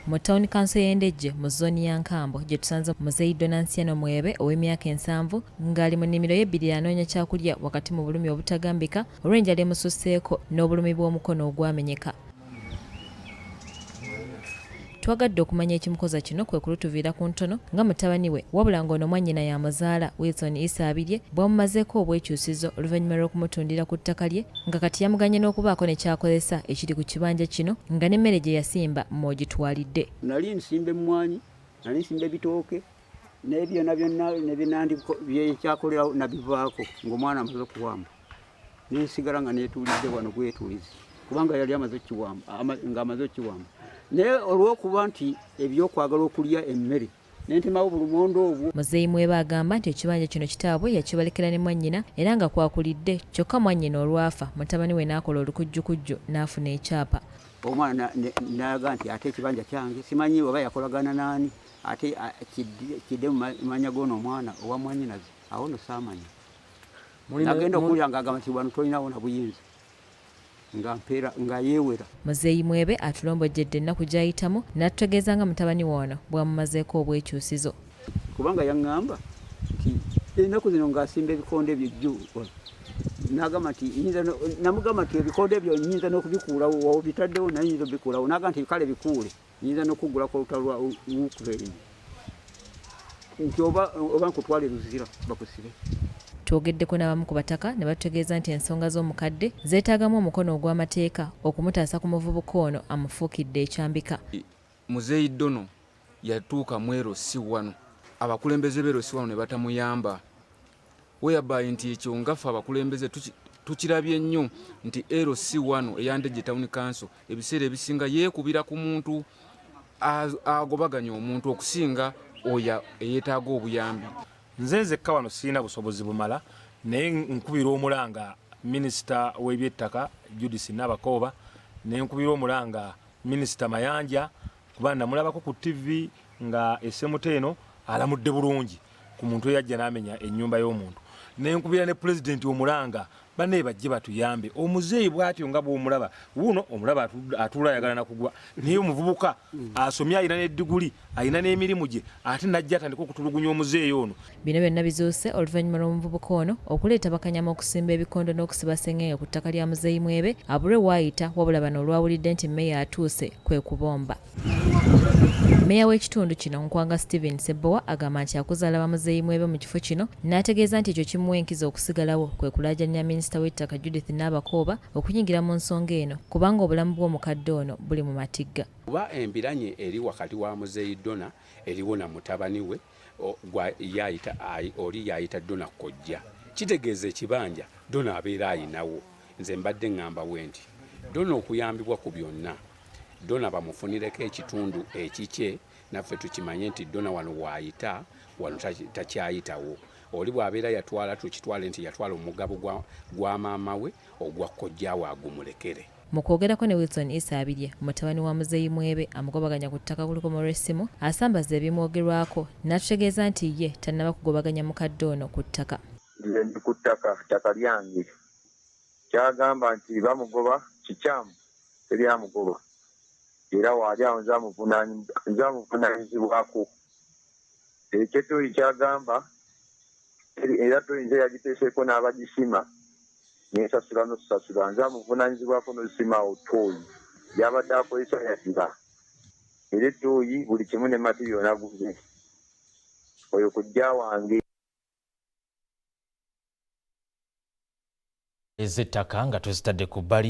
Mu Town Council y'e Ndejje mu zooni ya Nkambo gye tusanze Muzeeyi Donansiano Mwebe ow'emyaka 70 ng'ali mu nnimiro y'ebbirira anoonya kyakulya wakati mu bulumi obutagambika olw'enjala emususseeko n'obulumi bw'omukono ogwamenyeka. Twagadde okumanya ekimukoza kino kwe kulutuviira ku ntono nga mutabani we wabula ng'ono mwannyina y'amuzaala Wilson Isaabirye bw'amumazeeko obwekyusizo oluvannyuma lw'okumutundira ku ttaka lye nga kati yamuganye n'okubaako ne ky'akozesa ekiri ku kibanja kino nga n'emmere gye yasimba mw'ogitwalidde. Nali nsimba emmwanyi, nali nsimba ebitooke naye byonna byonna byenkyakolerawo nabivaako ng'omwana amaze okuwamba ne nsigala nga neetuulidde wano gwetuulizi kubanga yali amaze okukiwamba ng'amaze okukiwamba naye olw'okuba nti ebyokwagala okulya emmere nentemawo bulumondo obwo. Muzeeyi Mwebe agamba nti ekibanja kino kitaabwe yakibalekera ne mwannyina era nga kwakulidde kyokka mwannyina olwafa mutabani we n'akola olukujjukujju n'afuna ekyapa. Omwana n'aga nti ate ekibanja kyange simanyi oba yakolagana naani ate kidde mu mannya g'ono omwana owa mwannyinaze awo no saamanya. Nagenda okuwulira ng'agamba nti wano tolinawo na buyinza. Nga mpeera nga yeewera. Muzeeyi Mwebe atulombojjedde ennaku gy'ayitamu n'atutegeeza nga mutabani we ono bw'amumazeeko obwekyusizo. Kubanga yaŋŋamba nti ennaku zino ng'asimba ebikonde ebyo jju n'agamba nti namugamba nti ebikonde ebyo nnyinza n'okubikuulawo wabitaddewo naye nnyinza obikuulawo n'agamba nti kale bikuule nnyinza n'okugulako olutalo lwa Ukraine nti oba nkutwale Luzira bakusibe. Twogeddeko n'abamu ku bataka ne batutegeeza nti ensonga z'omukadde zeetaagamu omukono ogw'amateeka okumutaasa ku muvubuka ono amufuukidde ekyambika. Muzeeyi Dono yatuuka mu LC wano, abakulembeze b'e LC wano ne batamuyamba, whereby nti ekyo nga ffe abakulembeze tukirabye nnyo nti LC wano eya Ndejje Town Council ebiseera ebisinga yeekubira ku muntu agobaganya omuntu okusinga oyo eyeetaaga obuyambi. Nze nzekka wano sirina busobozi bumala naye nkubira omulanga minisita w'ebyettaka Judith Nabakooba ne nkubira omulanga minisita Mayanja kuba namulabako ku TV nga essemuto eno alamudde bulungi ku muntu eyajja n'amenya ennyumba y'omuntu ne nkubira ne pulezidenti omulanga bannaye bajje batuyambe. Omuzeeyi bw'atyo nga bw'omulaba wuuno omulaba atuula ayagala na kugwa naye omuvubuka asomye alina n'eddiguli alina n'emirimu gye ate n'ajja atandika okutulugunya omuzeeyi ono. Bino byonna bizuuse oluvannyuma lw'omuvubuka ono okuleeta bakanyama okusimba ebikondo n'okusiba ssengenge ku ttaka lya Muzeeyi Mwebe abulwe waayita wabula bano olwawulidde nti mmeeya atuuse kwe kubomba. Mmeeya w'ekitundu kino Nkwanga Steven Ssebbowa agamba nti akuzaala bamuzeeyi Mwebe mu kifo kino n'ategeeza nti ekyo kimuwa enkizo okusigalawo kwe kulaajanira minisita w'ettaka Judith Nabakooba okuyingira mu nsonga eno kubanga obulamu bw'omukadde ono buli mu matigga. Kuba embiranye eri wakati wa Muzeeyi Dona eriwo na mutabani we oli y'ayita Dona kojja kitegeeza ekibanja Dona abeera ayinawo. Nze mbadde ŋŋamba bwe nti Dona okuyambibwa ku byonna Dona bamufunireko ekitundu ekikye naffe tukimanye nti Dona wano waayita wano takyayitawo. Oli bw'abeera yatwala tukitwale nti yatwala omugabo gwa maama we ogwa kojjaawe agumulekere. Mu kwogerako ne Wilson Isaabirye mutabani wa Muzeeyi Mwebe amugobaganya ku ttaka ku lukomo lw'essimu asambaze ebimwogerwako n'atutegeeza nti ye tannaba kugobaganya mukadde ono ku ttaka. Nze ndi ku ttaka, ttaka lyange. Ky'agamba nti bamugoba kikyamu teri amugoba era waali awo nze amuvunaanyizibwako. Ekyo toyi ky'agamba era toyi nze yagiteeseeko n'abagisima nensasula n'okusasula nze amuvunaanyizibwako n'ozisima awo toyi gy'abadde akozesa yagiba era ettooyi buli kimu ne matiriyo naguze oyo kujja wange. Ez'ettaka nga tuzitadde ku bbali.